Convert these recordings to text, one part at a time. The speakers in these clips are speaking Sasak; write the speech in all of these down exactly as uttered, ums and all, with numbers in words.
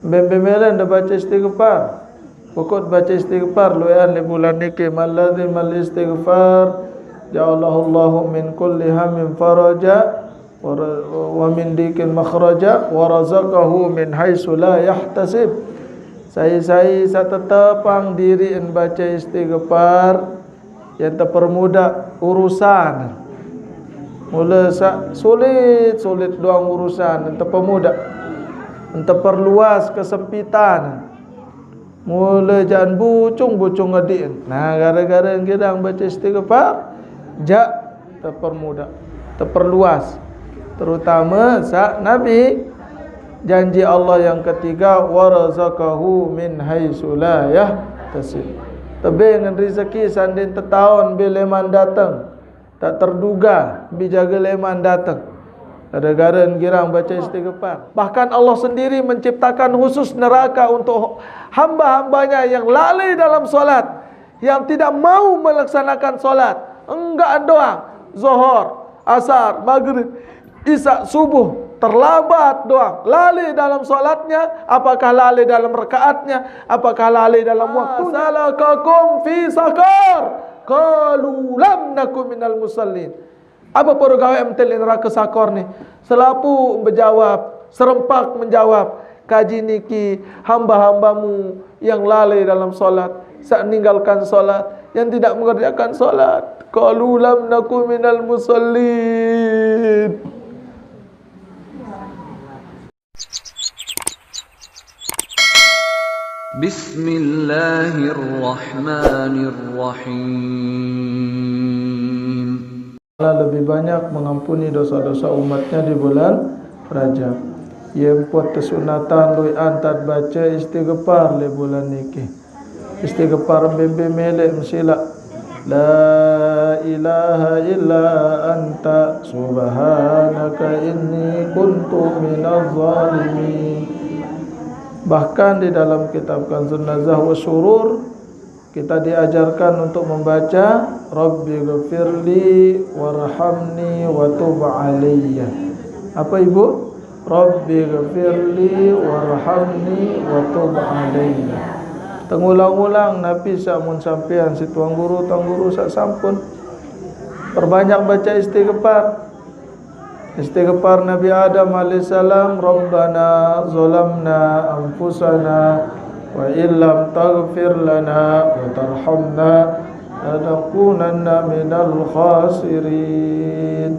Bembe melen da baca istighfar. Pokok baca istighfar luean le bulan niki, man lazimal istighfar ja'alahu Allahu min kulli hammin faraja wa ra-, wa min dikin makhraja wa razaqahu min haitsu la yahtasib. Sai-sai sa tetepang diri en baca istighfar, yang tepermudah urusan. Mula sa-, sulit, sulit doang urusan, yang tepermudah, yang teperluas kesempitan. Mula jan bucung, bucung ngedik. Nah, gara-gara yang kidang baca istighfar, jak tepermudah, teperluas. Terutama sa Nabi, janji Allah yang ketiga, warazaqahu min haitsu la yahtasib. Tebeng rezeki sandin tetaon bi leman dateng. Tak terduga bi jaga leman dateng. Gara-gara girang baca istighfar. Bahkan Allah sendiri menciptakan khusus neraka untuk hamba-hambanya yang lalai dalam salat, yang tidak mau melaksanakan salat. Enggak doang. Zohor, Asar, Maghrib, Isya, Subuh, terlambat doang. Lalai dalam salatnya, apakah lalai dalam rakaatnya, apakah lalai dalam waktunya? Salakakum fi saqar. Qalu lam naku minal musallin. Apa perogawe mentel neraka sakor ni? Selapu menjawab, serempak menjawab, kaji niki hamba-hambamu yang lalai dalam salat, sak ninggalkan salat, yang tidak mengerjakan salat. Qalu lam naku minal musallin. Bismillahirrahmanirrahim. Allah lebih banyak mengampuni dosa-dosa umatnya di bulan Rajab. Ia empat kesunatan lui antat baca istighfar le bulan niki. Istighfar bembe melek mesila. La ilaha illa anta subhanaka inni kuntu minaz zalimin. Bahkan di dalam kitab Kanzun Nazah wa Surur, kita diajarkan untuk membaca, Rabbi ghafirli warhamni wa tub alayya. Apa, Ibu? Rabbi ghafirli warhamni wa tub alayya. Tengulang-ulang napi sak mun sampean si tuan guru, tuan guru sak sampun. Perbanyak baca istighfar. Istighfar Nabi Adam alaihissalam, Rabbana zalamna anfusana wa illam taghfir lana wa tarhamna lanakunanna minal khasirin.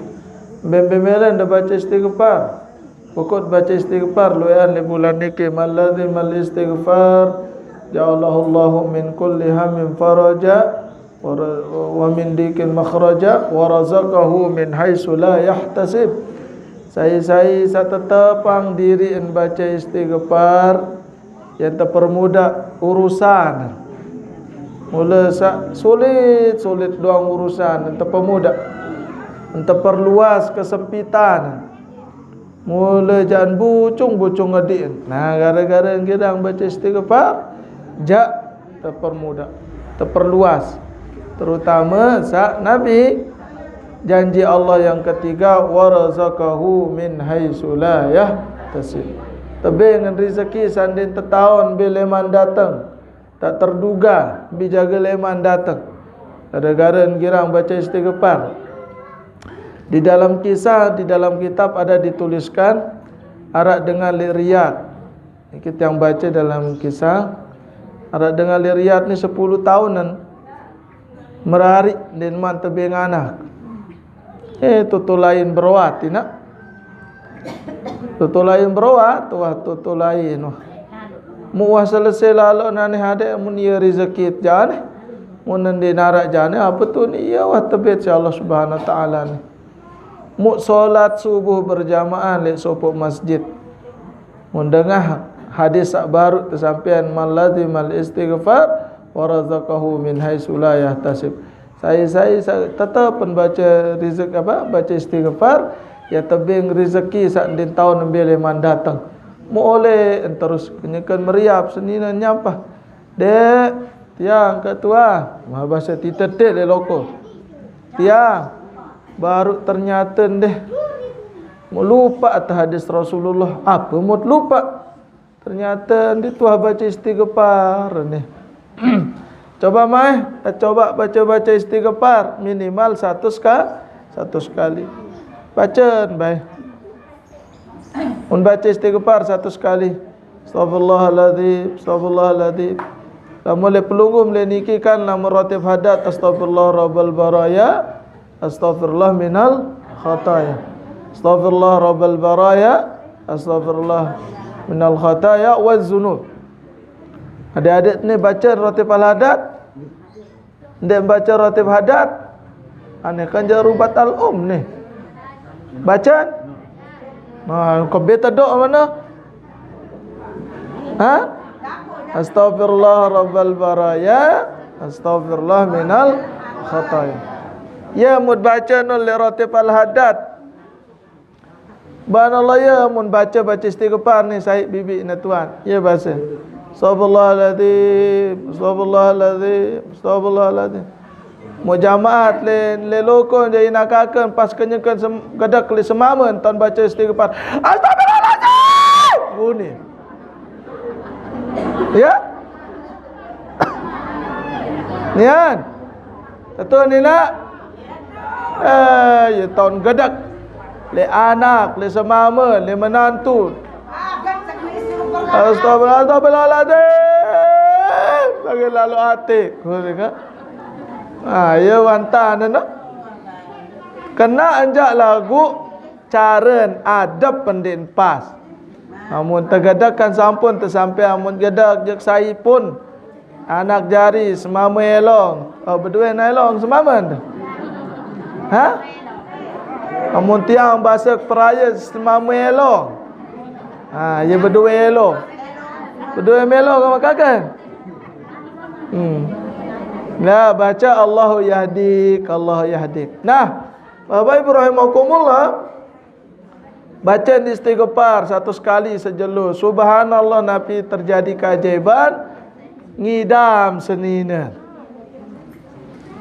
Bembe melen da baca istighfar. Pokok baca istighfar luean le bulan niki, man lazimal istighfar ja'alahu Allahu min kulli hammin faraja wa ra-, wa min dikin makhraja wa razaqahu min haitsu la yahtasib. Sai-sai sa tetepang diri en baca istighfar, yang tepermudah urusan. Mula sa-, sulit, sulit doang urusan, yang tepermudah, yang teperluas kesempitan. Mula jan bucung, bucung ngedik. Nah, gara-gara girang baca istighfar, jak tepermudah, teperluas. Terutama sa Nabi, janji Allah yang ketiga, warazaqahu min haitsu la yahtasib. Tebeng rezeki sandin tetaon bi leman dateng. Tak terduga bi jaga leman dateng. Gara-gara girang baca istighfar. Di dalam kisah, di dalam kitab ada dituliskan, arak dengar lek Riyad. Kita yang baca dalam kisah, arak dengar lek Riyad ni sepuluh tahunan merarik din man tebeng anak. Eh, tutu lain beroat, inak. Tutu lain beroat, wah, tutu lain, wah. Mu wah selesai lalu nani hadek, mun iya rezeki jane. Mun nende narak jane, apa tu ni iya wah tebet si Allah Subhanahu Wa Taala ni. Mu solat subuh berjamaah lek sopok masjid. Mun dengah hadis sak baru tesampean, man lazimal istighfar wa razaqahu min haitsu la yahtasib. Sai-sai sa-, tetep pen baca rizek apa, baca istighfar, ya tebeng rezeki sak din taun nembe leman dateng. Mu oleh en terus kenyeken meriap senina nyampah. Dek, tiang ke tua. Mah bahasa titetik le loko. Tiang, baru ternyata deh. Mu lupa atas hadis Rasulullah. Apa mu lupa? Ternyata dia tuah baca istighfar ni. Coba mai, coba baca-baca istighfar minimal satu sekali, satu sekali. Baca, baik. Mun baca istighfar satu sekali. Astagfirullahaladzim, astagfirullahaladzim. Lamun le pelungguh le niki kan lamun ratib hadat, astagfirullah rabbal baraya, astagfirullah minal khataya. Astagfirullah rabbal baraya, astagfirullah minal khataya wa zunub. Adik-adik ni baca ratib al hadat. Ndeq baca ratib hadat, ane kan jarubat al um ni. Baca? Nah, kebe tedok mana? Ha? Astagfirullah rabbal baraya, astagfirullah minal khataya. Ya, mut baca nun le ratib al hadat. Subhanallah, ya, mun baca, baca istighfar ni, sahib bibi na tuan. Ya, baca. Astagfirullahaladzim, astagfirullahaladzim, astagfirullahaladzim. Mau jamaat le, le lokon jadi nakaken pas kenyeken sem, gedak le semamen tan baca istighfar. Astagfirullahaladzim. Bunyi. Ya? Nian. Betul ni nak? Eh, ya taun gedek. Le anak, le semame, le menantu. Astagfirullah, astagfirullahaladzim. Lagi lalu ati. Ha, ya wantan no. Kena anjak lagu caren adep pendin pas. Amun tegedek kan sampun tesampe amun gedek jek sai pun. Anak jari semame elong. Oh, bedue na elong semame tu. Ha? Amun tiang basek peraya semame elong. Ha, ye bedue elong. Bedue melo ke makaken? Hmm. Nah, baca Allahu yahdik, Allahu yahdik. Nah, Bapak Ibu rahimakumullah, baca istighfar satu sekali sejelo. Subhanallah, napi terjadi keajaiban. Ngidam senine.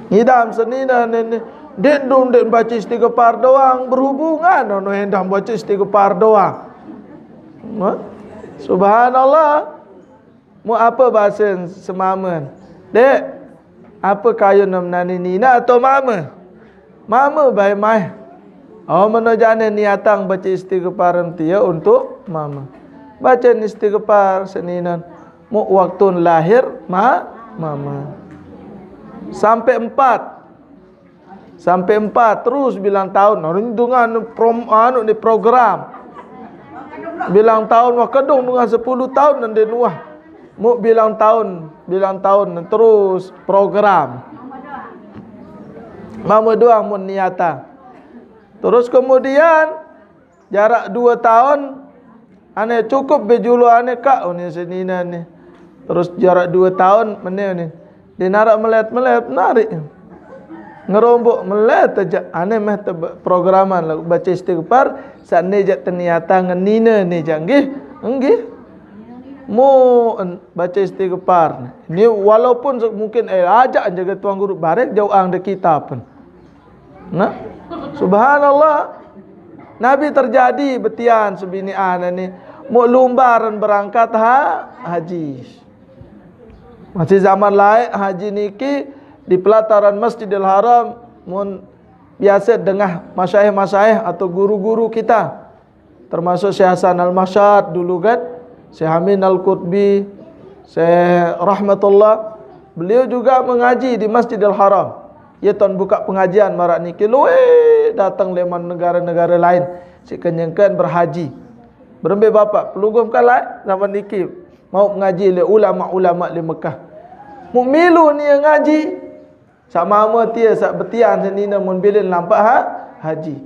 Ngidam senine nene. Dek dong dek baca istighfar doang berhubungan ono endang baca istighfar doang. Ha? Subhanallah. Mu apa bahasa semamen? Dek, apa kayun nam nani nina atau mama? Mama bae mai. Oh, meno jane niatang baca istighfar tia untuk mama. Baca istighfar seninan. Mu waktu lahir ma, mama. Sampai empat. Sampai empat terus bilang tahun. Orang dengan prom, anu ni program. Bilang tahun wah kedung dengan sepuluh tahun nende nuah. Mu bilang tahun, bilang tahun terus program. Mama doang mun niata. Terus kemudian jarak dua tahun, ane cukup bejulu ane kak, uni senina ni. Terus jarak dua tahun mene ni. Dia narak melet-melet, narik. Ngerombok melet aja. Ane meh te programan lagu baca istighfar, saat ni jak ternyata ngenina ni jak nggih, nggih. Mu en, baca istighfar. Ni walaupun se, mungkin eh ajak jaga tuan guru barek jauh ang de kita pun. Nah, subhanallah. Nabi terjadi betian sebini ana ni. Mu lumbaran berangkat ha, haji. Masih zaman laik haji niki di pelataran Masjidil Haram mun biasa dengah masyaih-masyaih atau guru-guru kita. Termasuk Syekh Hasan Al-Masyad dulu kan, Syekh Amin Al-Qutbi, Syekh Rahmatullah. Beliau juga mengaji di Masjidil Haram. Ia tahun buka pengajian marak niki luwe datang leman negara-negara lain. Si kenyengkan berhaji. Berembe bapak, pelugum kalai zaman niki mau ngaji le ulama-ulama le Mekah. Mu milu ni ngaji. Sama ama tia sak betian senina mun bilin lampak ha, haji.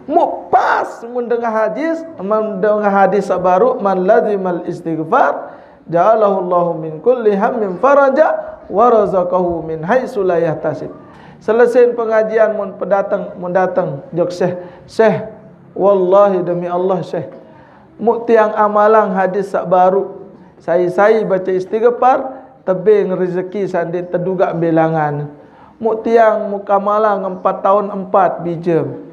Mu pas mun dengah hadis, mun dengah hadis sak baru, man lazimal istighfar ja'alahu Allahu min kulli hammin faraja wa razaqahu min haitsu la yahtasib. Selesai pengajian mun pedateng, mun dateng jok Syekh, Syekh, wallahi demi Allah Syekh, mu tiang amalang hadis sak baru. Sai-sai baca istighfar, tebing rezeki sandin teduga bilangan. Mu tiang mu kamalang empat tahun empat bijem.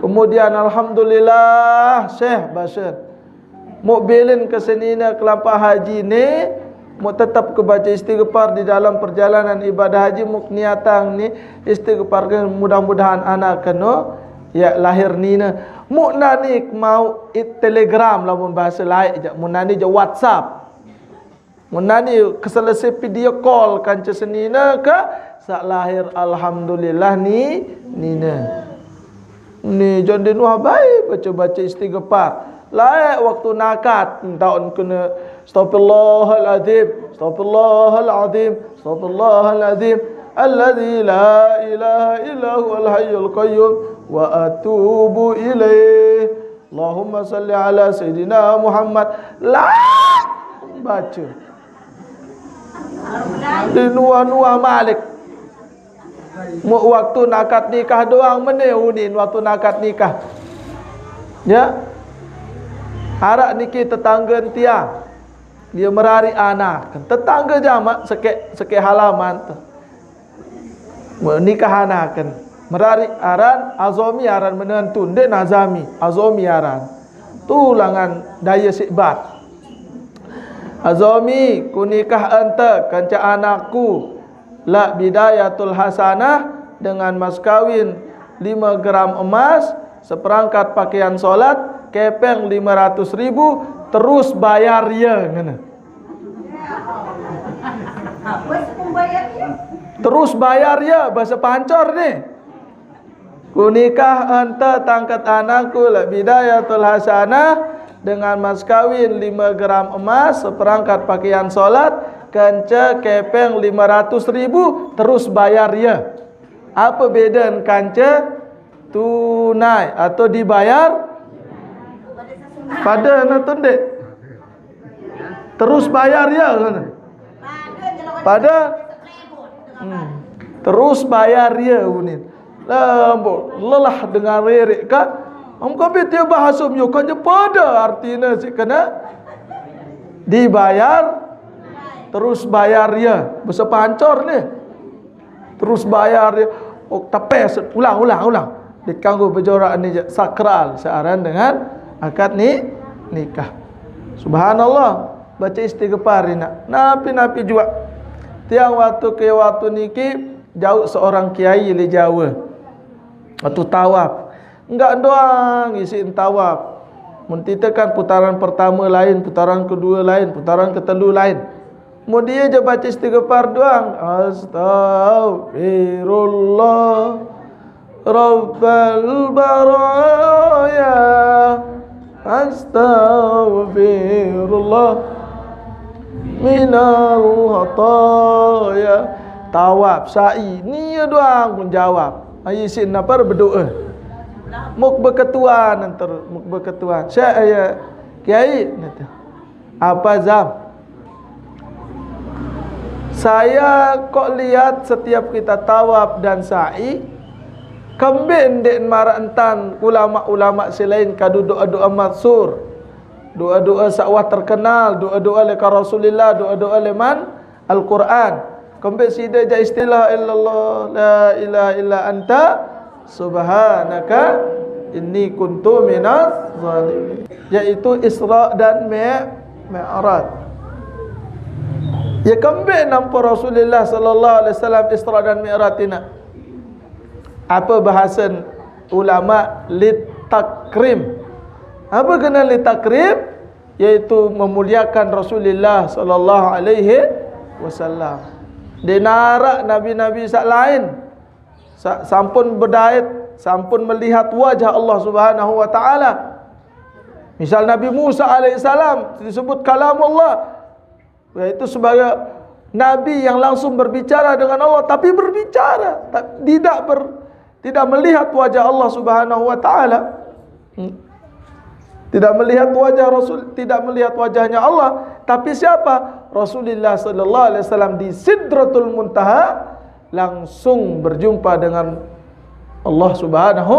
Kemudian alhamdulillah Syekh Basir. Muk bilin ke senine kelampak haji ni, muk tetap ke baca istighfar di dalam perjalanan ibadah haji, muk niatang ni istighfar ke mudah-mudahan anak keno ya lahir nine. Muk nani mau it telegram lamun bahasa lain ja, muk nani ja WhatsApp. Mun nani keselesai video call kanca senine ke sak lahir alhamdulillah ni nine. Ni jon di nuah bae baca-baca istighfar. Lae waktu nakat entaun kena astagfirullahalazim, astagfirullahalazim, astagfirullahalazim alladzi la ilaha illa huwal hayyul qayyum wa atubu ilaih. Allahumma salli ala sayyidina Muhammad. Lah baca. Di nuah-nuah malik. Muk waktu nakat nikah doang mene unin waktu nakat nikah. Ya. Arak niki tetangga tia. Dia merari anak. Tetangga jamak sekek sekek halaman tu. Nikah anaken. Merari aran Azomi aran menentu. Nde Nazami. Azomi aran. Tulangan daya sikbat. Azomi, ku nikah ente kanca anakku. La bidayatul hasanah dengan mas kawin lima gram emas, seperangkat pakaian solat, kepeng lima ratus ribu, terus bayar ya ngene. Terus bayar ya, bahasa pancor ni. Ku nikah ente tangkat anakku la bidayatul hasanah dengan mas kawin lima gram emas, seperangkat pakaian solat, kance kepeng lima ratus ribu, terus bayar ya. Apa beda kance tunai atau dibayar? Pada na tundik. Terus bayar ya. Pada hmm. Terus bayar ya unin. Lambo lelah dengan rerik ka. Am kabe tia bahasa mio kan je pada artina si kena dibayar terus bayar ya. Bahasa pancor ni. Terus bayar ya. Oh, tapes ulang ulang ulang. Dikanggo bejorak ni je sakral searan dengan akad ni nikah. Subhanallah. Baca istighfar ina. Napi-napi jua. Tiang waktu ke waktu niki jauh seorang kiai le Jawa. Waktu tawaf. Enggak doang isi tawaf. Mun kita kan putaran pertama lain, putaran kedua lain, putaran ketelu lain. Mun dia je baca istighfar doang. Astagfirullah. Rabbal baraya. Astagfirullah. Minal khataya. Tawaf, sa'i. Nia doang pun jawab. Ayi sin napa berdoa. Muk berketuan nanti, muk berketuan. Saya ya kiai nanti. Apa zam? Saya kok lihat setiap kita tawaf dan sa'i, kembe ndik marak entan ulama-ulama selain kadu doa-doa matsur. Doa-doa sakwah terkenal, doa-doa leka Rasulillah, doa-doa leman Al-Quran. Kembe sida ja istilah illallah, la ilaha illa anta, subhanaka, inni kuntu minaz zalimin. Yaitu Isra dan Mi-, Mi'raj. Ya kembe nampa Rasulullah sallallahu alaihi wasallam Isra dan Mi'raj tina. Apa bahasan ulama litakrim? Apa kena litakrim? Yaitu memuliakan Rasulullah sallallahu alaihi wasallam. Dinarak nabi-nabi sak lain. Sa-, sampun bedait, sampun melihat wajah Allah Subhanahu wa taala. Misal Nabi Musa alaihissalam disebut kalamullah, yaitu sebagai nabi yang langsung berbicara dengan Allah, tapi berbicara, ta-, tidak ber-, tidak melihat wajah Allah Subhanahu wa taala. Hmm. Tidak melihat wajah Rasul, tidak melihat wajahnya Allah, tapi siapa? Rasulullah sallallahu alaihi wasallam di Sidratul Muntaha langsung berjumpa dengan Allah Subhanahu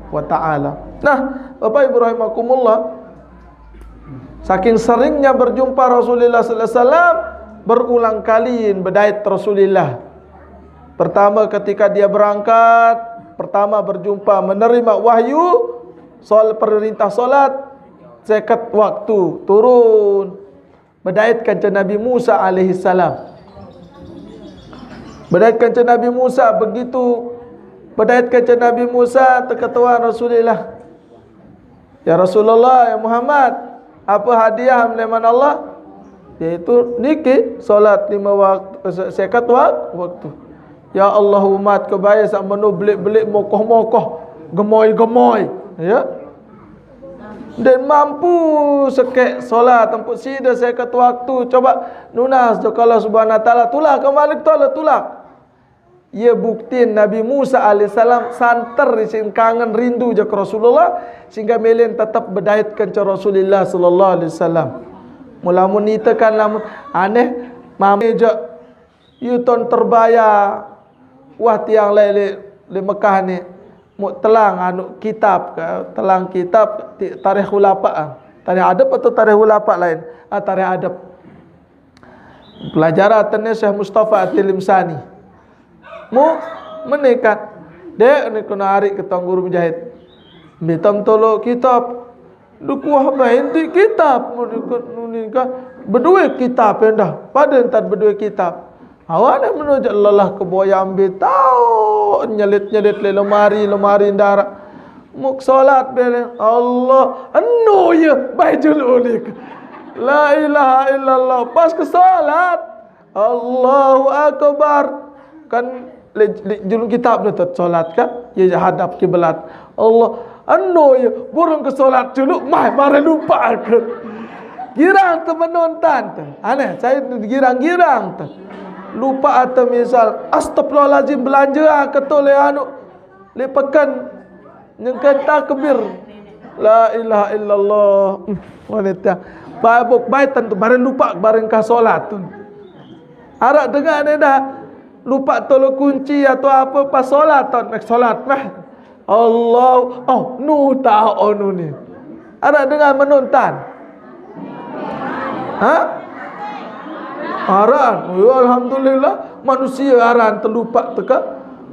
wa taala. Nah, Bapak Ibu rahimakumullah, saking seringnya berjumpa Rasulullah sallallahu alaihi wasallam, berulang kali bedait Rasulullah. Pertama ketika dia berangkat, pertama berjumpa menerima wahyu, sol perintah salat, seket waktu turun. Bedait kanca Nabi Musa alaihissalam. Bedait kanca Nabi Musa, begitu bedait kanca Nabi Musa, teka tuan Rasulillah. "Ya Rasulullah, ya Muhammad, apa hadiah leman Allah?" Yaitu niki, solat lima waktu, se-, seket wak-, waktu. Ya Allah, umat kebaya sak meno belik-belik, mokoh-mokoh, gemoi-gemoi, ya. Ndeq mampu sekek solat, tempuk side seket waktu. Coba nunas jok Allah Subhanahu wa Taala, tulak kembali, tolak, tulak. Ye buktin Nabi Musa alaihissalam santer isin kangen rindu jok Rasulullah, sehingga melen tetep bedait kance Rasulillah sallallahu alaihi wasallam. Mulamun ite kan lamun aneh, mame jok, ye ton terbaya, wah tiang leq, leq, leq Mekah ni, muk telang anu kitab, ke, telang kitab ti-, Tarikh Khulafa, ah. Tarikh Adep atau Tarikh Khulafa lain? Ah, Tarikh Adep. Pelajaran tene Syekh Mustafa At-Tilimsani. Mu menekat. Dek ni kena arik ke Tuan Guru Mujahid. Mbitem toloq kitab. Dekuah bae inti kitab. Mu dikut nunika. Bedue kitab endah. Pade entan bedue kitab. Awane meno jaq lelah keboyaq mbe tao nyelit-nyelit leq lemari, lemari ndaraq. Muk solat bele. Allah. Eno ye. Bae juluq ulik. La ilaha illallah. Pas ke solat. Allahu Akbar. Kan leq, leq julun kitab ne tet solat kan? Ye hadap kiblat. Allah. Eno ye, burung ke solat juluq, mah, mare lupaq ke. Girang te menontan te. Aneh, sai girang-girang te. Lupaq te misal, astagfirullahalazim, belanje ke to leq anu, leq peken. Nyengken takbir. La ilaha illallah. Hmm, wanita. Babuk bae tentu bareng lupaq, bareng kah solat tu. Araq dengah ne dah. Lupaq toloq kunci atau ape pas solat ton, mek solat meh. Allah, oh, nu tao nu ni. Araq dengah menontan. Ha? Aran. Ya, alhamdulillah, manusia aran telupaq teka.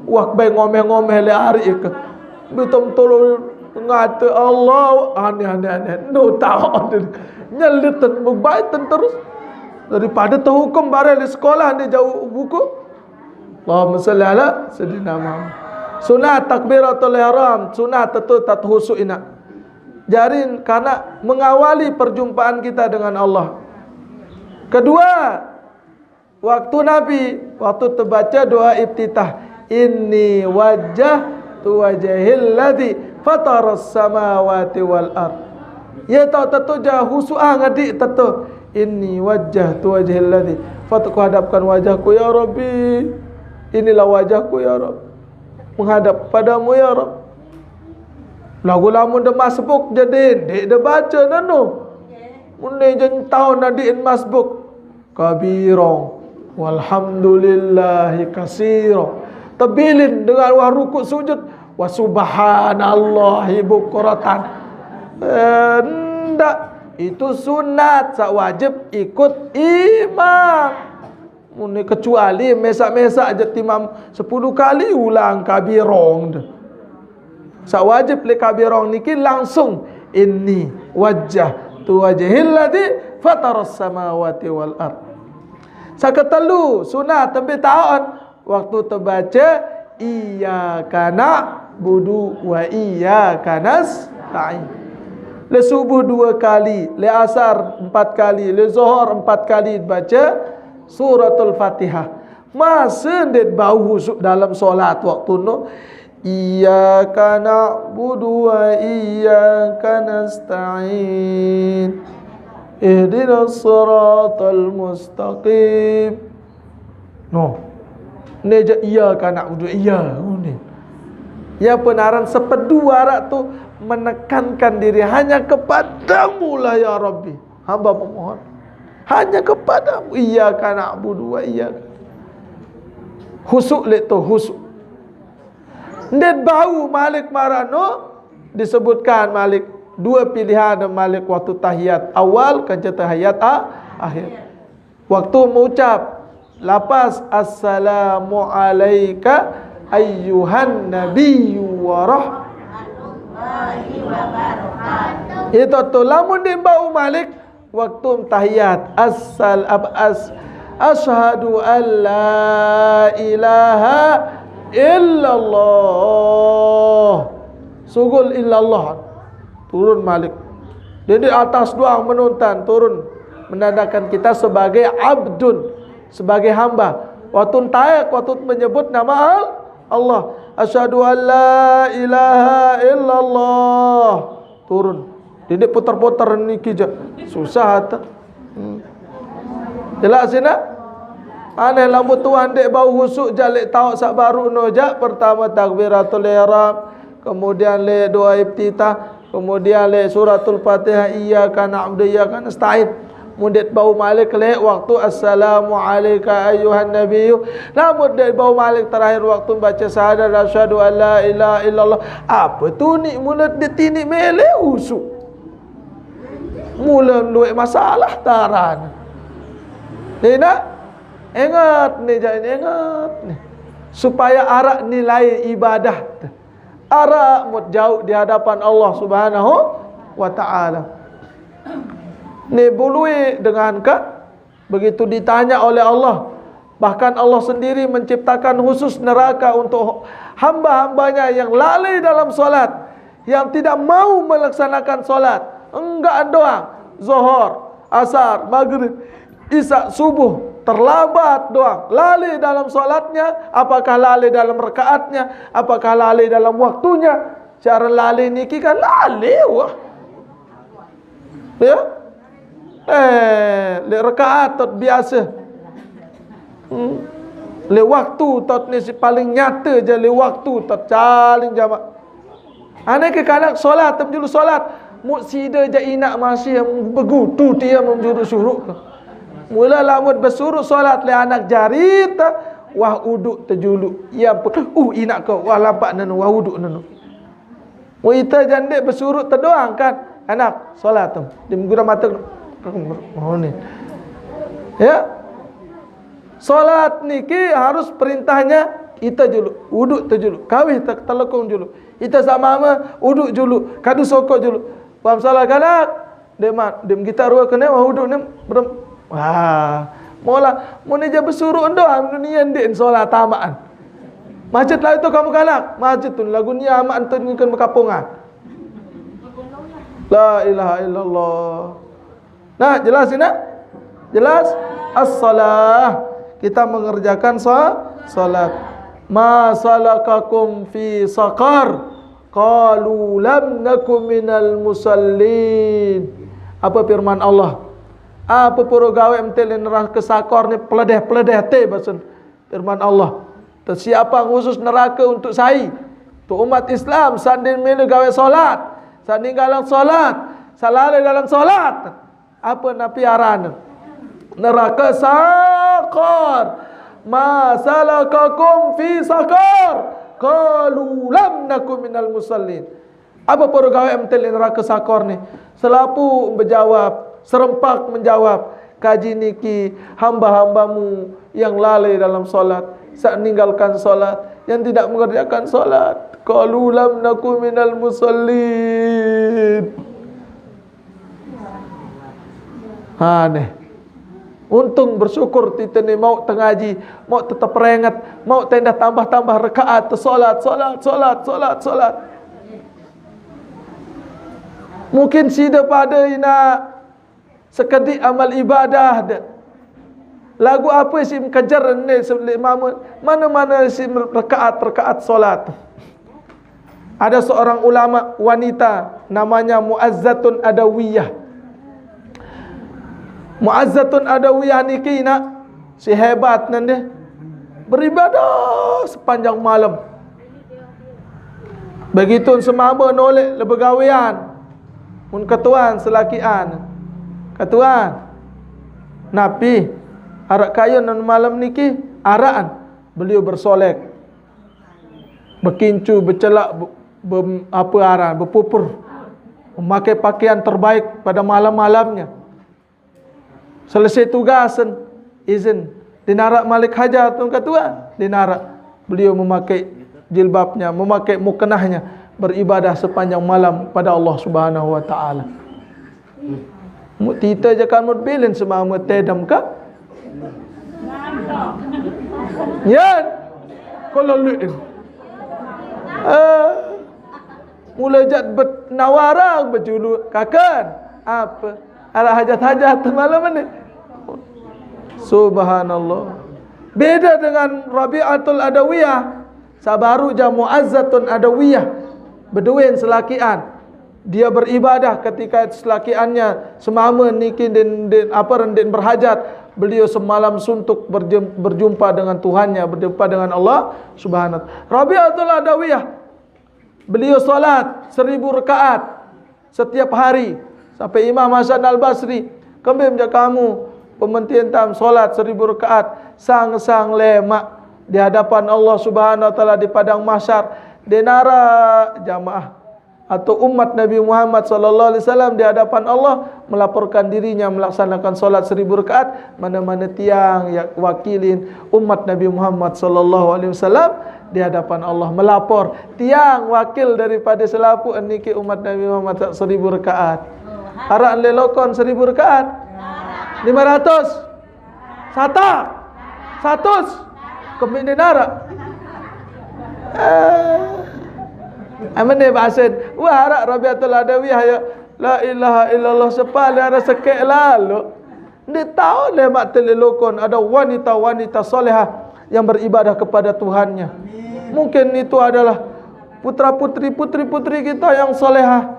Wah, bae ngomeh-ngomeh leq arik ke. Mbitem toloq ngate Allah, aneh, aneh, aneh. Nu tao. Nyeliten, bebaiten terus. Daripada tehukum bareh leq sekolah ni jauq buku. Allahumma shalli ala Sayyidina Muhammad. Sunat takbiratul ihram, sunat tetu tat khusyuk inaq. Jari karena mengawali perjumpaan kita dengan Allah. Kedua, waktu Nabi, waktu tebaca doa iftitah, "Inni wajjahtu wajhiyalladzi fataras samawati wal ard." Ye tao tetu jaq khusyuk ah ngediq tetu. "Inni wajjahtu wajhiyalladzi fat-," kuhadapkan wajahku ya Rabbi. Inilah wajahku ya Rabb. Menghadap padamu ya Rabb. Laguq lamun de masbuk jaq ndeq de bace nenu. Mun ne jaq tao nadiqin masbuk. Kabira. Walhamdulillahi kasira. Tebilin dengan wah rukuk sujud. Wa subhanallahi bukratan. Eh, ndak. Itu sunat, saq wajib ikut imam. Mun kecuali mesaq-mesaq jaq timam sepuluh kali ulang kabirong de. Saq wajib leq kabirong niki langsung, "Inni wajjahtu wajhiyalladzi fataras samawati wal ard." Saq ketelu, sunat tembe taon, waktu tebace, "Iyyaka na'budu wa iyyaka nasta'in." Leq subuh due kali, leq asar empat kali, leq zohor empat kali bace Suratul Fatihah. Mase ndeq bau khusyuk dalem solat waktu no. "Iyyaka na'budu wa iyyaka nasta'in. Ihdinas siratal mustaqim." No. Ne jaq iyyaka na'budu, iya, une. Ya penaran sepedu araq tu menekankan diri hanya kepadamu lah ya Rabbi. Hamba memohon hanya kepadamu. Iyyaka na'budu wa iyyaka. Khusyuk leq to, khusyuk. Ndeq bau malik maraq no disebutkan malik due pilihan malik waktu tahiyat awal kance tahiyat a-, akhir. Waktu mengucap lafaz, "Assalamu alaika ayyuhan nabiyyu wa rah-," Itu tu lamun di bau malik waktu tahiyat asal ab as asyhadu an la ilaha illallah. Sugul illallah. Turun malik. Jadi atas doang menuntan turun menandakan kita sebagai abdun, sebagai hamba. Waktu tayak, waktu menyebut nama Al- Allah. Asyhadu an la ilaha illallah. Turun. Didek putar-putar niki ja. Susah ata. Hmm. Jelas sina? Aneh lamun tuan dek bau husuk ja lek tauk sak baru no ja. Pertama takbiratul ihram, kemudian lek doa iftitah, kemudian lek suratul Fatihah, iyyaka na'budu wa iyyaka nasta'in. Mun dek bau malik lek waktu assalamu alaika ayyuhan nabiyyu. Lamun dek bau malik terakhir waktu baca syahadat asyhadu an la ilaha illallah. Apa tu ni mula dek tinik mele husuk. Mula luek masalah taran. Ni nak? Ingat ni, jangan ingat ni. Supaya arak nilai ibadah. Arak mut jauh di hadapan Allah Subhanahu wa taala. Ni bului dengan ka begitu ditanya oleh Allah. Bahkan Allah sendiri menciptakan khusus neraka untuk hamba-hambanya yang lalai dalam salat, yang tidak mau melaksanakan salat. Enggak doang. Zuhur, asar, maghrib, isya, subuh, terlambat doang. Lalai dalam salatnya, apakah lalai dalam rakaatnya, apakah lalai dalam waktunya? Cara lalai niki kan lalai wah. Ya? Eh, lek rakaat tot biasa. Hmm. Lek waktu tot ni si paling nyata je lek waktu tot paling jamak. Aneh ke kanak solat, tem julu solat. Muk sida je inak masih begutu dia menjuru suruk. Mula lamun besuruk solat lek anak jarit, wah uduk tejulu. Ia pun, uh inak ke, wah lampak nenu, wah uduk nenu. Mun ita jandek besuruk tedoang kan. Anak, solat tu. Di guna mata. Oh ni. Ya. Solat niki harus perintahnya ita julu, uduk tu julu, kawih te- telekung julu. Ita sama ama uduk julu, kadu sokok julu. Paham solat kanak? Dek mat, dek kita rua kena wah uduk ni berem. Wah, mola mun ija besuruk endo am dunia ndik solat tamaan. Masjid lah itu kamu kanak. Masjid tu lagu ni amat tu ngikan bekapungan. La ilaha illallah. Nah, jelas ini? Jelas? As-salah. Kita mengerjakan sa- salat. Ma salakakum fi saqar? Qalu lam naku minal musallin. Apa firman Allah? Apa pura gawe entel neraka sakor ni peledeh-peledeh te basun firman Allah. Tesiapa khusus neraka untuk sai. Tu umat Islam sanding mele gawe solat, sanding galang solat, salale dalam solat. Apa napi aran? Neraka sakor. Ma salakakum fi sakar? Qalu lam naku minal musallin. Apa pura gawe entel neraka sakor ni? Selapu menjawab, serempak menjawab, kaji niki hamba-hambamu yang lalai dalam solat, sak ninggalkan solat, yang tidak mengerjakan solat. Qalu lam naku minal musallin. Ha ni. Untung bersyukur kita ni mau tengaji, mau tetap rengat, mau tendah tambah-tambah rekaat, solat, solat, solat, solat, solat. Mungkin sida pada ina sekedik amal ibadah de. Lagu apa si kejar ni sebelum mama? Mana-mana si rekaat-rekaat solat. Ada seorang ulama wanita namanya Muazzatun Adawiyah. Muazzatun Adawiyah niki nak si hebat nende beribadah sepanjang malam. Begitu semama nolek lebegawean. Mun ketuan selakian. Ketuan. Napi arak kayun nan malam niki araan beliau bersolek. Bekincu, becelak, be, be, apa aran, bepupur. Memakai pakaian terbaik pada malam-malamnya. Selesai tugas, izin. Dinarak malik haja tu ketua. Dinarak. Beliau memakai jilbabnya, memakai mukenahnya. beribadah sepanjang malam pada Allah Subhanahu wa Ta'ala. Mut tita jakan mut bilin semama tedam ka? Yan. Kalau lu, eh, mula jat bet nawara bejulu kakan. Apa? Ala hajat-hajat malam ni. Subhanallah. Beda dengan Rabi'atul Adawiyah. Sabaru ja Mu'azzatun Adawiyah. Beduin selakian. Dia beribadah ketika selakiannya semama niki din, din, apa, din berhajat. Beliau semalam suntuk berjem-, berjumpa dengan Tuhannya, berjumpa dengan Allah Subhanahu. Rabi'atul Adawiyah, beliau salat seribu rakaat setiap hari. Sampai Imam Hasan Al-Basri, kembali menjak kamu pementian tam salat seribu rakaat, sang-sang lemak di hadapan Allah Subhanahu wa Ta'ala di padang mahsyar. Denara jamaah atau umat Nabi Muhammad sallallahu alaihi wasallam di hadapan Allah melaporkan dirinya melaksanakan salat seribu rakaat, mana-mana tiang yang wakilin umat Nabi Muhammad sallallahu alaihi wasallam di hadapan Allah melapor, tiang wakil daripada selapuq niki umat Nabi Muhammad seribu rakaat. Harap lelokon seribu rakaat? Lima ratus? Satak? Satus? Kemik ni narak. Eh. Amen ni bahasin. Wah, harap Rabiatul Adawiyah ya. La ilaha illallah sepala ada sekek lalu. Ndeq tao lemaq telelokon ada wanita-wanita salehah yang beribadah kepada Tuhannya. Mungkin itu adalah putra-putri, putri-putri kita yang salehah.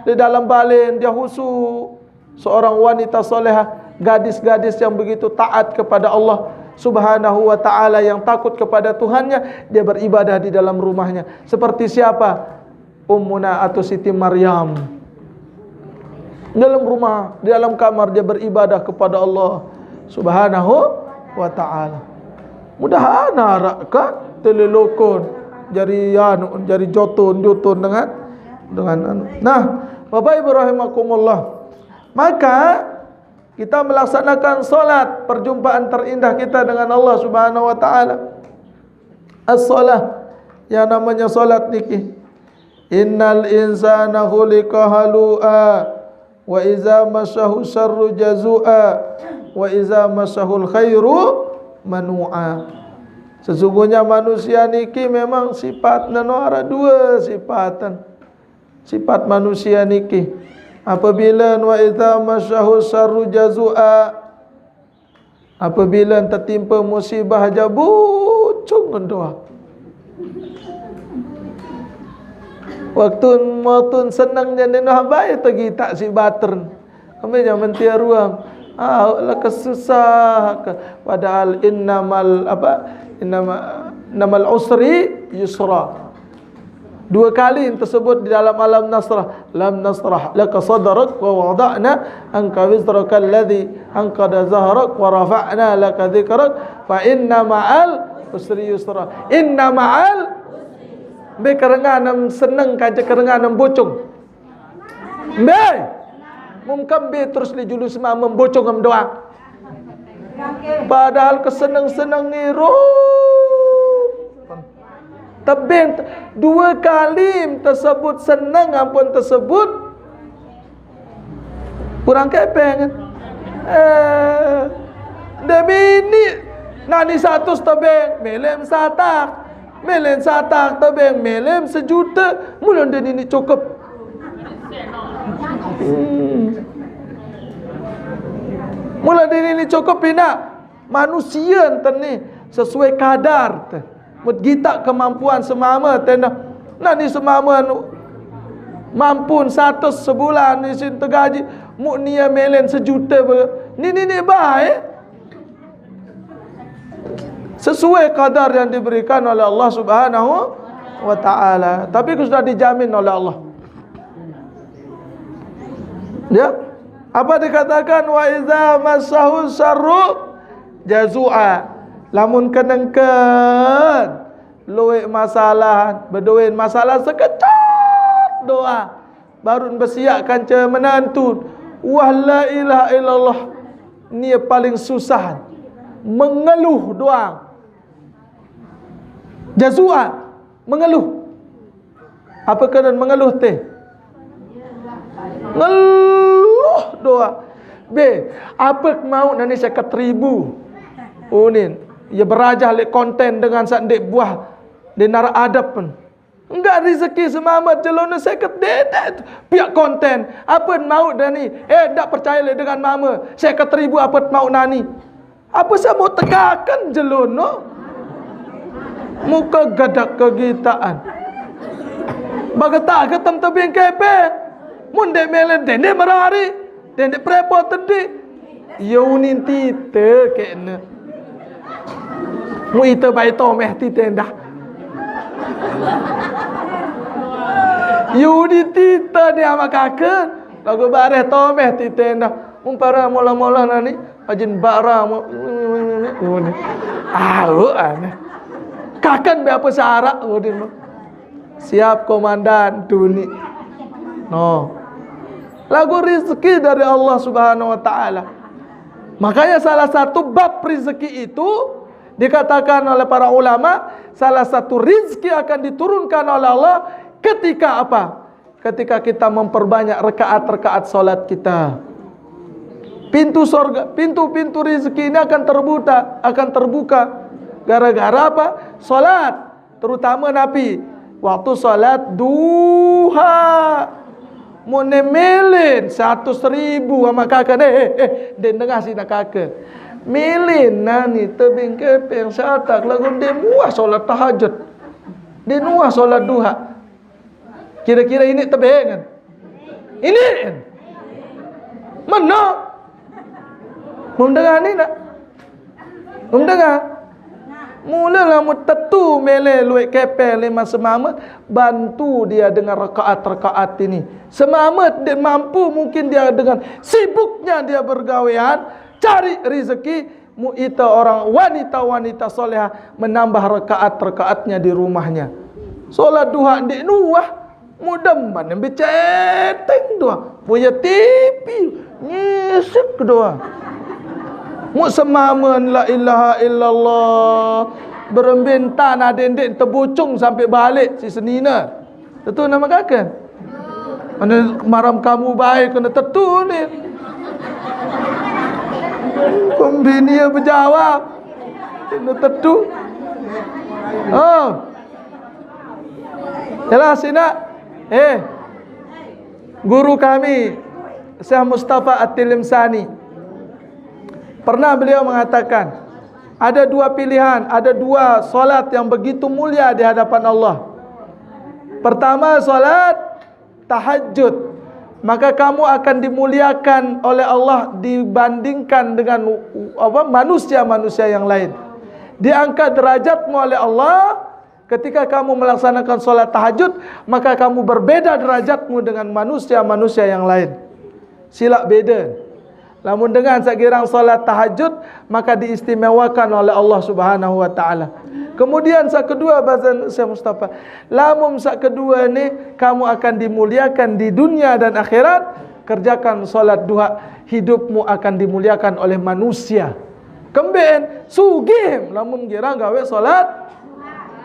Di dalam balen dia khusyuk, seorang wanita salehah, gadis-gadis yang begitu taat kepada Allah Subhanahu wa Ta'ala, yang takut kepada Tuhannya, dia beribadah di dalam rumahnya. Seperti siapa? Ummuna atau Siti Maryam. Dalam rumah, di dalam kamar dia beribadah kepada Allah Subhanahu wa Ta'ala. Mudahan harap ka telelokon jari anu, jari jotun, jotun dengan, dengan anu. Nah, Bapak Ibu rahimakumullah, maka kita melaksanakan salat, perjumpaan terindah kita dengan Allah Subhanahu wa Ta'ala. As-salah, yang namanya salat niki. Innal insana khuliqa halu'a, wa iza massahu syarru jazu'a, wa iza massahul khairu manu'a. Sesungguhnya manusia niki memang sifatna no ara dua sifatan. Sifat manusia niki. Apabila wa iza massahu syarru jazu'a, apabila tetimpa musibah aja bucung doa. Waktu, waktu senang jadi noh bae tegitak si batern. Kami jangan mentia ruang. Ah, lah kesusah. Padahal innamal apa? Innama, innamal usri yusra. Dua kali yang tersebut di dalam alam nasrah. Lam nasrah laka sadrak wa wada'na anka wizraka alladhi anqada zahrak wa rafa'na laka dhikrak fa inna ma'al usri yusra. Inna ma'al, mbe kerenganem seneng kaja kerenganem bocong. Mbe. Mungkin mbe terus li julu semama bocong em doang. Padahal keseneng-seneng ngirup. Tebing dua kali tersebut seneng ampun tersebut kurang kepeng kan? Eh, demi ini nani satu tebing melem satak, melem satak tebing melem sejuta, mula deni ini cukup. Hmm. Mula deni ini cukup ina manusia enten ni sesuai kadar te. Mut gitak kemampuan semama tenda. Nani semama nu mampun satus sebulan isin tegaji, muk nia melen sejuta be. Ni, ni, ni baik. Sesuai kadar yang diberikan oleh Allah Subhanahu wa Ta'ala. Tapi ku sudah dijamin oleh Allah. Ya. Apa dikatakan wa iza massahu syarru jazu'a? Lamun kenengken luwek masalah, bedoen masalah sekecot doa. Baru besiak kanca menantu. Wah la ilaha illallah. Ni paling susah. Mengeluh doang. Jazu'a, mengeluh. Apa kena mengeluh teh? Ngeluh doa. Be, apa mau nani seket ribu? Unin, ya berajah lek konten dengan sandek buah di nara adep pun. Enggak rezeki semamat jelono seket dedet. Pihak konten, apa mau nani? Eh, ndak percaya lek dengan mama. Seket ribu apa mau nani? Apa saya mau tegakan jelono? Muka gadak kegitaan. Bagetak getem tebing kepe. Mun dek melen dende merari. Dende prepo tedi. Ya unin tite kene. Mu ite bai tomeh tite ndah. Ya unin tite ni ama kaken. Lagu bareh tomeh tite ndah. Mun para mola-mola nani. Ajin bara mo. Au aneh. Kaken be apa syarat udin mo. Siap komandan tuni. No. Lagu rezeki dari Allah Subhanahu wa taala. Makanya salah satu bab rezeki itu dikatakan oleh para ulama, salah satu rezeki akan diturunkan oleh Allah ketika apa? Ketika kita memperbanyak rekaat-rekaat salat kita. Pintu sorga, pintu-pintu rezeki ini akan terbuka, akan terbuka. Gara-gara apa? Salat. Terutama napi waktu salat duha. Mun ne melin satus ribu ama kaken, eh, eh, eh, den dengah si nak kaken. Melin nani tebing kepeng satak lagu den muah salat tahajud. Den muah salat duha. Kira-kira ini tebing kan? Ini kan? Mana? Mun dengah ni nak? Mun dengah. Mulalah mu tetu mele luek kepeng lima semamet, bantu dia dengan rekaat-rekaat ini. Semamet dia mampu, mungkin dia dengan sibuknya dia bergawean, cari rezeki, mu ita orang wanita-wanita soleha menambah rekaat-rekaatnya di rumahnya. Salat duha ndik nuah, mu demen beceteng doa. Punya T V, ngisik doa. Mu semamen la ilaha illallah. Berembin tanah dendik tebucung sampai balik si senina. Tetu nama kaken. Mana maram kamu baik kena tetu ni. Pembini berjawab. Kena tetu. Oh. Jelas, Ina? Eh, guru kami, Syekh Mustafa At-Tilimsani, pernah beliau mengatakan, ada dua pilihan, ada dua salat yang begitu mulia di hadapan Allah. Pertama, salat tahajud. Maka kamu akan dimuliakan oleh Allah dibandingkan dengan apa, manusia-manusia yang lain. Diangkat derajatmu oleh Allah. Ketika kamu melaksanakan salat tahajud, maka kamu berbeda derajatmu dengan manusia-manusia yang lain. Silak beda. Lamun dengan sak girang salat tahajud, maka diistimewakan oleh Allah Subhanahu wa taala. Kemudian sak kedua, bazan Syekh Mustafa, lamun sak kedua ni kamu akan dimuliakan di dunia dan akhirat, kerjakan salat duha, hidupmu akan dimuliakan oleh manusia. Kemben sugih lamun girang gawe salat.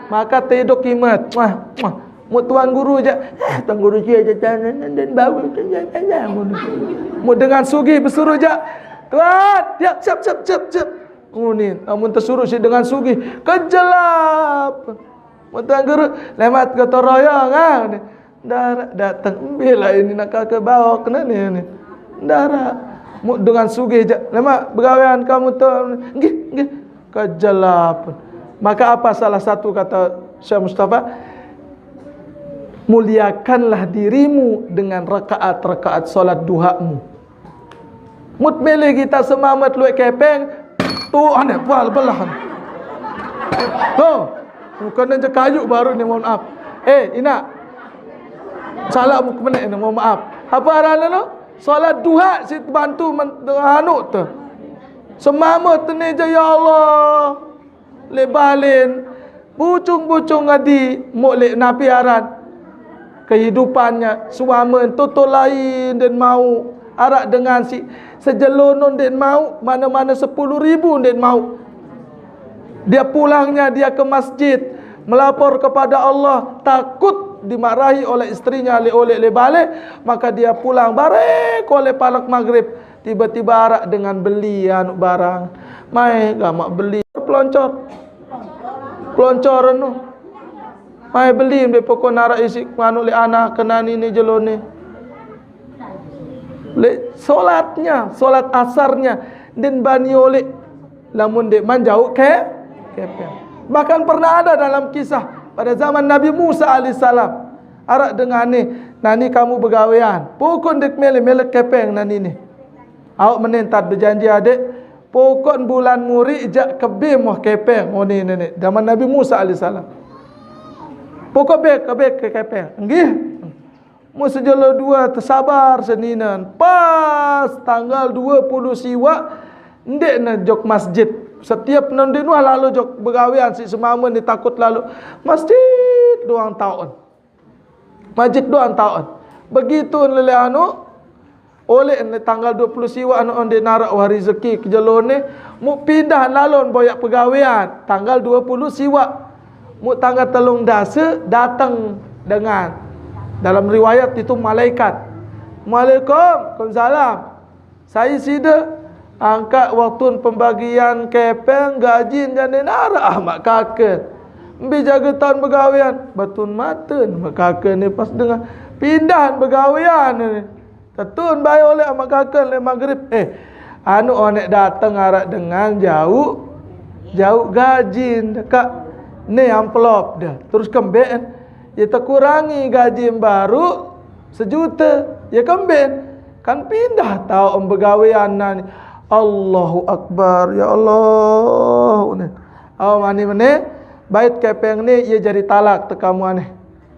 Maka tedok kimat. Muah, muah. Mu tuan guru ja. Eh, tuan guru cia ja, ja, ja, ja, dan bau ja, ja, ja, ja, ngono. Mu dengan sugih besuruh ja. Tuan, ya, siap, siap, siap, siap. Ngunin, amun tesuruh si dengan sugih, kejelap. Mu tuan guru, lemat gotong royong, ah. Dara datang, bila ini nak kake bawa kena ni, ni. Dara, mu dengan sugih ja. Lemak begawean kamu tu. Nggih, nggih. Kejelap. Maka apa salah satu kata Syekh Mustafa? Muliakanlah dirimu dengan rakaat-rakaat salat duhamu. Mut milih kita semamat luek kepeng, tu aneh bual belah. Lo, bukan aja kayu baru ni, mohon maaf. Eh, ina. Salah mu kemenek ni, mohon maaf. Apa arana lo? Salat duha si bantu men-, anu tu. Semamat ni je, ya Allah. Lek balen, bucung-bucung adi, mok lek napi aran kehidupannya, suamen toto lain den mau, arak dengan si sejelonon den mau, mana-mana sepuluh ribu den mau. Dia pulangnya, dia ke masjid, melapor kepada Allah, takut dimarahi oleh istrinya, le oleh le bale, maka dia pulang barek oleh palak maghrib, tiba-tiba arak dengan beli anu barang. Mai gamak beli peloncor. Peloncor anu. Mai beli be pokok narak isi anu le anak kenani ni jelo ni. Le solatnya, solat asarnya, din bani oleh lamun dek manjauh ke kepeng. Bahkan pernah ada dalam kisah pada zaman Nabi Musa alaihissalam, arak dengane, nani kamu begawean, pokok dek mele mele kepeng nani ni. Awak menentat berjanji adek, pokok bulan muri jak kebe moh kepeng. Oh ni nenek zaman Nabi Musa alaihissalam. Pokok be kebe ke kepeng. Nggih. Mu sejelo dua tersabar seninan. Pas tanggal dua puluh siwak, ndek ne jok masjid. Setiap nondinwah lalu jok begawean si semama ni takut lalu masjid doang taun. Masjid doang taun. Begitu lele anu, oleh ne tanggal dua puluh siwak anu onde narak wah rezeki ke jelo ne, mu pindah lalon boyak pegawean tanggal dua puluh siwak. Mu tanggal telung dasa datang dengan, dalam riwayat itu malaikat. Assalamualaikum, waalaikumsalam. Sai sida angkat waktu pembagian kepeng gaji jane narak ah mak kaka. Mbi jaga taun begawean, batun mata mak kaka ni pas dengar pindah begawean ni. Tetun bae oleh mak kaka le maghrib. Eh, anu onek datang arak dengan jauh, jauh gaji kak ni amplop dah. Terus kembek, ya terkurangi gaji baru sejuta, ya kembek. Kan pindah tau begawean nani. Allahu Akbar, ya Allah. Ni. Au mani mene, bait kepeng ni ia jadi talak tekamu aneh.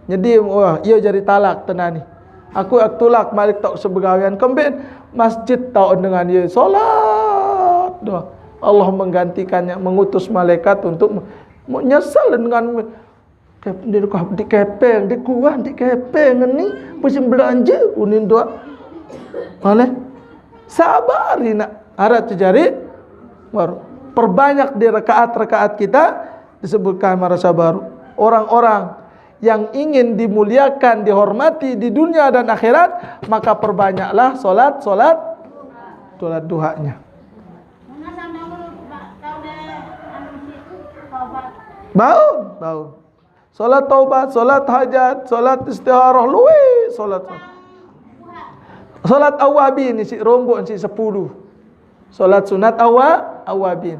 Jadi wah, ia jadi talak tenani. Aku ak tulak malik tak sebegawean kembin masjid tau dengan ia solat doa. Allah menggantikannya, mengutus malaikat untuk menyesal dengan Kep-, di, di kepeng, di kuah, di kepeng ni musim belanja unin doa. Oleh sabar nak arah terjadi baru. Perbanyak di rakaat-rakaat kita disebutkan marasa baru. Orang-orang yang ingin dimuliakan, dihormati di dunia dan akhirat, maka perbanyaklah solat, solat, solat duhanya. Baun, baun. Solat taubat, solat hajat, solat istikharah, luwe solat. Solat awabin isi rombok isi sepuluh. Solat sunat awa-, awabin.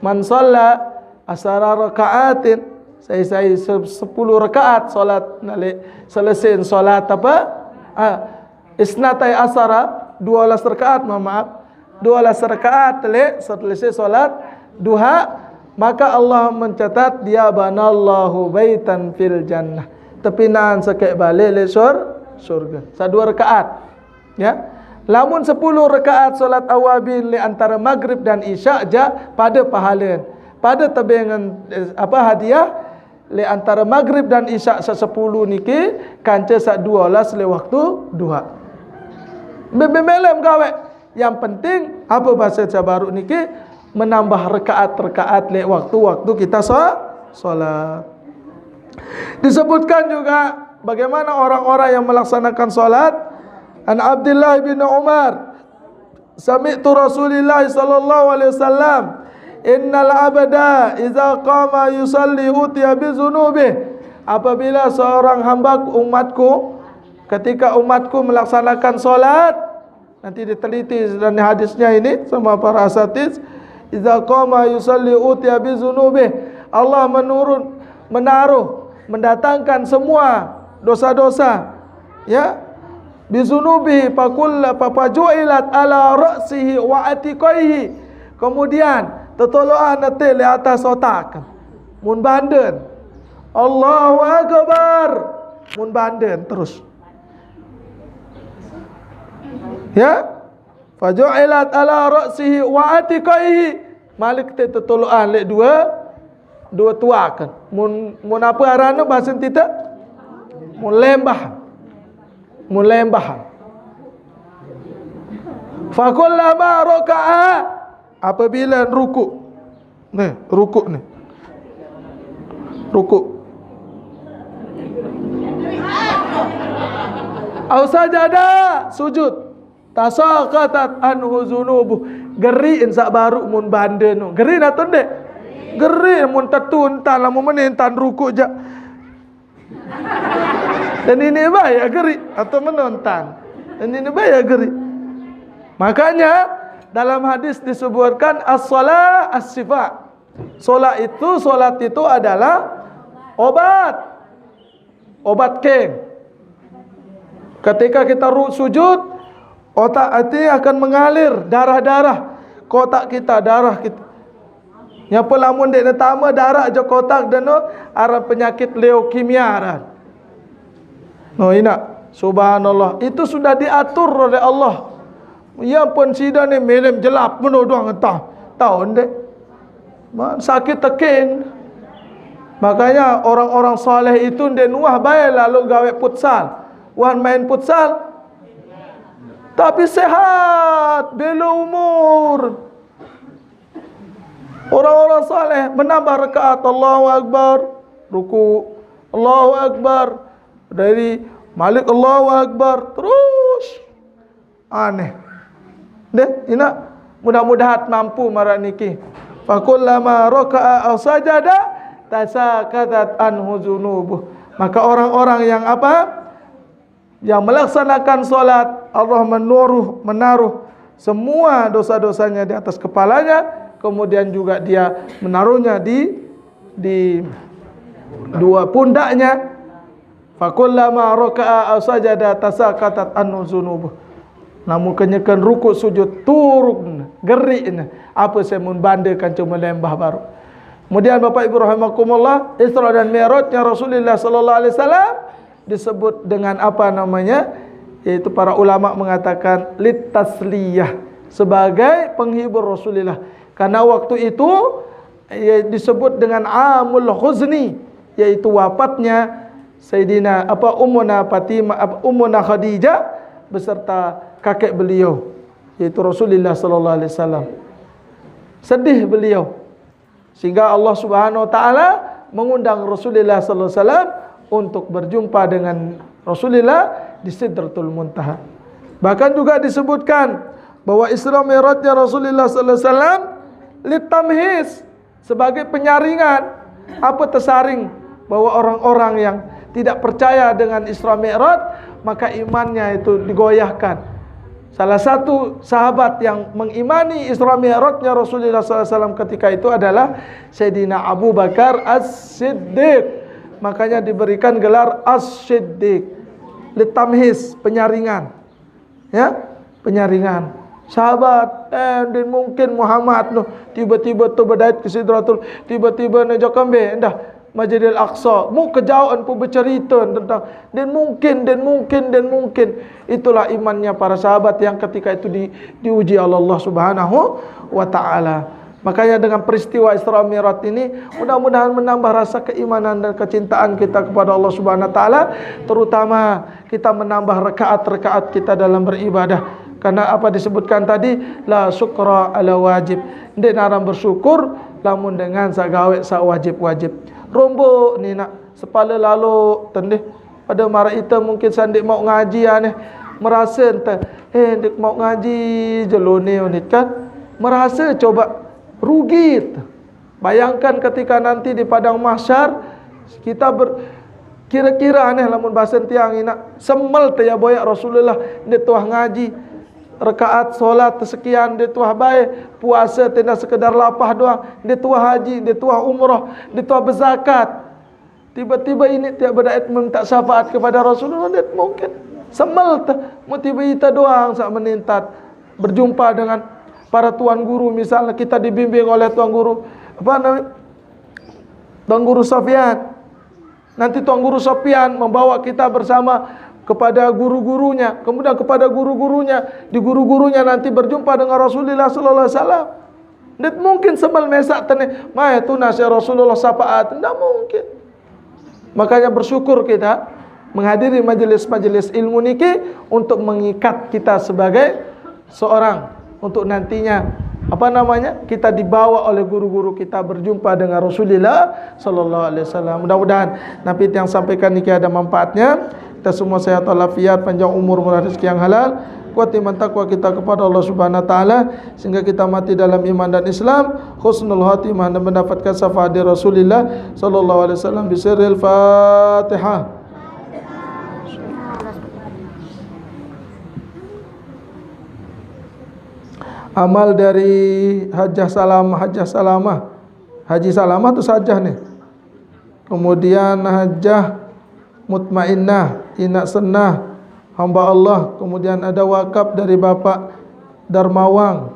Man shalla asara rakaatin, sai-sai se-, sepuluh rakaat solat nale selesai solat apa? Ah, isnatai asara, dua belas rakaat, mohon maaf. Dua belas rakaat le setelah solat duha, maka Allah mencatat dia banallahu baitan fil jannah. Tepinan sekek balik le sur-, surga. Sa dua rakaat. Ya. Lamun sepuluh rakaat solat awabin le antara maghrib dan isya ja pada pahala. Pada tebengan, eh, apa hadiah le antara maghrib dan isya sa sepuluh niki kanca sa dua belas le waktu duha. Be-, be-, belem gawe. Yang penting apa bahasa sabaru niki menambah rakaat-rakaat le waktu-waktu kita so-, solat. Disebutkan juga bagaimana orang-orang yang melaksanakan solat. An Abdullah bin Umar, sami'tu Rasulillah sallallahu alaihi wasallam, innal abda iza qama yusalli utiya bi zunubih. Apabila seorang hamba umatku, ketika umatku melaksanakan solat, nanti diteliti dan hadisnya ini sama para asatiz, iza qama yusalli utiya bi zunubih. Allah menurun, menaruh, mendatangkan semua dosa-dosa, ya, bi zunubihi, fakulla-, fa-, faju'ilat ala ra'sihi wa atiqaihi. Kemudian tetoloan nate le atas otak. Mun banden. Allahu Akbar. Mun banden terus. Ya. Faju'ilat ala ra'sihi wa atiqaihi. Malik te tetoloan le dua, dua tuakan. Mun, mun apa arana bahasa kita? Mun lembah. Mun lembah. Fakullama raka'a, apabila ruku. Nih, ruku nih. Ruku. Au sajada, sujud. Tasaqatat anhu zunubu. Geri insa baru mun bande no. Geri na tunde. Geri mun tetuntan lamun menintan ruku ja. Dan ini bahaya geri atau menontan. Dan ini bahaya geri. Makanya dalam hadis disebutkan as-salah as-syifa. Salat itu, salat itu adalah obat. Obat keng. Ketika kita ru-, sujud, otak hati akan mengalir darah-darah. Kotak kita, darah kita. Nya pun lamun dek netama darah aja kotak dan no, aran penyakit leukemia aran. No ina, subhanallah, itu sudah diatur oleh Allah. Ya pun sida ni milim jelap meno doang entah. Tahu ndek? Sakit teking. Makanya orang-orang saleh itu ndek nuah bae lalu gawe futsal. Wan main futsal. Tapi sehat, belo umur. Orang-orang saleh menambah rakaat, Allahu Akbar, ruku, Allahu Akbar, dari malik, Allahu Akbar, terus aneh. Deh, ina, mudah-mudahan mampu maraq niki. Fakullama raka'a aw sajada tasakatat anhu zunubuh. Maka orang-orang yang apa? Yang melaksanakan salat, Allah menaruh, menaruh semua dosa-dosanya di atas kepalanya, kemudian juga dia menaruhnya di, di dua pundaknya. Fakullama raka'a aw sajada tasakatat anhu zunubuh. Namun kenyeken ruku sujud turun gerik ni. Apa saya mun bande kan cuma lembah baru. Kemudian Bapak Ibu rahimakumullah, Isra dan Mi'rajnya Rasulullah sallallahu alaihi wasallam disebut dengan apa namanya? Yaitu para ulama mengatakan litasliyah, sebagai penghibur Rasulullah. Karena waktu itu, ya, disebut dengan amul huzni, yaitu wafatnya Sayyidina apa Ummuna Fatimah, apa Ummuna Khadijah beserta kakek beliau, yaitu Rasulullah sallallahu alaihi wasallam. Sedih beliau. Sehingga Allah Subhanahu wa taala mengundang Rasulullah sallallahu alaihi wasallam untuk berjumpa dengan Rasulullah di Sidratul Muntaha. Bahkan juga disebutkan bahwa Isra Mi'rajnya Rasulullah sallallahu alaihi wasallam litamhis, sebagai penyaringan. Apa tersaring? Bahwa orang-orang yang tidak percaya dengan Isra Mi'raj, maka imannya itu digoyahkan. Salah satu sahabat yang mengimani Isra Mi'rajnya Rasulullah sallallahu alaihi wasallam ketika itu adalah Sayyidina Abu Bakar As-Siddiq. Makanya diberikan gelar As-Siddiq. Litamhis, penyaringan. Ya, penyaringan. Sahabat, eh, ndeq mungkin Muhammad noh tiba-tiba tu bedait ke Sidratul, tiba-tiba ne jok mbe, ndah Masjidil Aqsa. Mu kejaoan pu becerita tentang, ndeq mungkin, ndeq mungkin, ndeq mungkin. Itulah imannya para sahabat yang ketika itu di-, diuji oleh Allah Subhanahu wa taala. Makanya dengan peristiwa Isra Mi'raj ini, mudah-mudahan menambah rasa keimanan dan kecintaan kita kepada Allah Subhanahu wa taala, terutama kita menambah rakaat-rakaat kita dalam beribadah. Karena apa disebutkan tadi, la syukra ala wajib. Ndeq naran bersyukur lamun dengan saq gaweq saq wajib-wajib. Rombok ni nak sepale lalo tendih. Pada maraq ite mungkin saq ndeq mauq ngaji aneh, merase ente, eh, ndeq mauq ngaji jelo ni unit kan. Merase coba rugi. Bayangkan ketika nanti di padang mahsyar, kita ber-, kira-kira aneh lamun basen tiang inak, semel te ya boyaq Rasulullah, ndeq tuah ngaji, rekaat solat sekian ndeq tuah bae, puase tenda sekedar lapah doang, ndeq tuah haji, ndeq tuah umroh, ndeq tuah bezakat. Tiba-tiba ini tiap bedait minta syafaat kepada Rasulullah, ndeq mungkin. Semel te, mu tiba ite doang saq menintat berjumpa dengan para tuan guru, misalnya kita dibimbing oleh tuan guru, apa namanya? Tuan guru Sofyan. Nanti tuan guru Sofyan membawa kita bersama kepada guru-gurunya, kemudian kepada guru-gurunya, di guru-gurunya nanti berjumpa dengan Rasulullah sallallahu alaihi wasallam. Ndeq mungkin semel mesaq tene, "Mae tunas ya Rasulullah syafaat." Ndeq mungkin. Makanya bersyukur kita menghadiri majelis-majelis ilmu niki untuk mengikat kita sebagai seorang untuk nantinya, apa namanya, kita dibawa oleh guru-guru kita berjumpa dengan Rasulullah sallallahu alaihi wasallam. Mudah-mudahan napi tiang sampaikan niki ada manfaatnya. Kita semua sehat walafiat, panjang umur, murah rezeki yang halal, kuat iman takwa kita kepada Allah Subhanahu wa taala, sehingga kita mati dalam iman dan Islam, husnul khatimah, dan mendapatkan syafaat dari Rasulullah sallallahu alaihi wasallam. Bisirril Fatihah. Amal dari Hajah Salam, Hajah Salamah. Haji Salamah tu Hajah ni. Kemudian Hajah Mutmainnah, Inak Senah, hamba Allah. Kemudian ada wakaf dari Bapak Darmawang.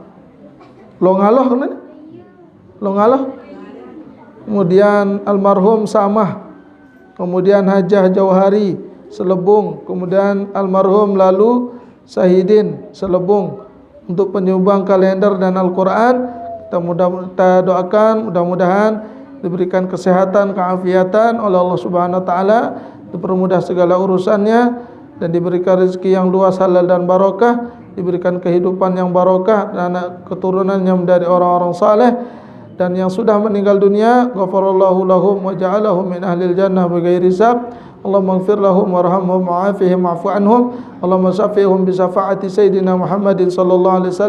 Longaloh kan? Longaloh. Kemudian almarhum Samah. Kemudian Hajah Jauhari Selebung. Kemudian almarhum Lalu Sahidin Selebung, untuk penyumbang kalender dan Al-Quran. Kita, mudah, kita doakan mudah-mudahan diberikan kesehatan, keafiatan oleh Allah Subhanahu wa taala, dipermudah segala urusannya, dan diberikan rezeki yang luas, halal dan barokah, diberikan kehidupan yang barokah, dan anak keturunannya menjadi orang-orang saleh, dan yang sudah meninggal dunia, ghafarallahu lahum wa ja'alahum min ahlil jannah bighairi hisab. Allahumma ighfir lahum warhamhum wa'afihim wa'fu anhum. Allahumma syafi'hum bi syafaati Sayyidina Muhammadin sallallahu alaihi wasallam.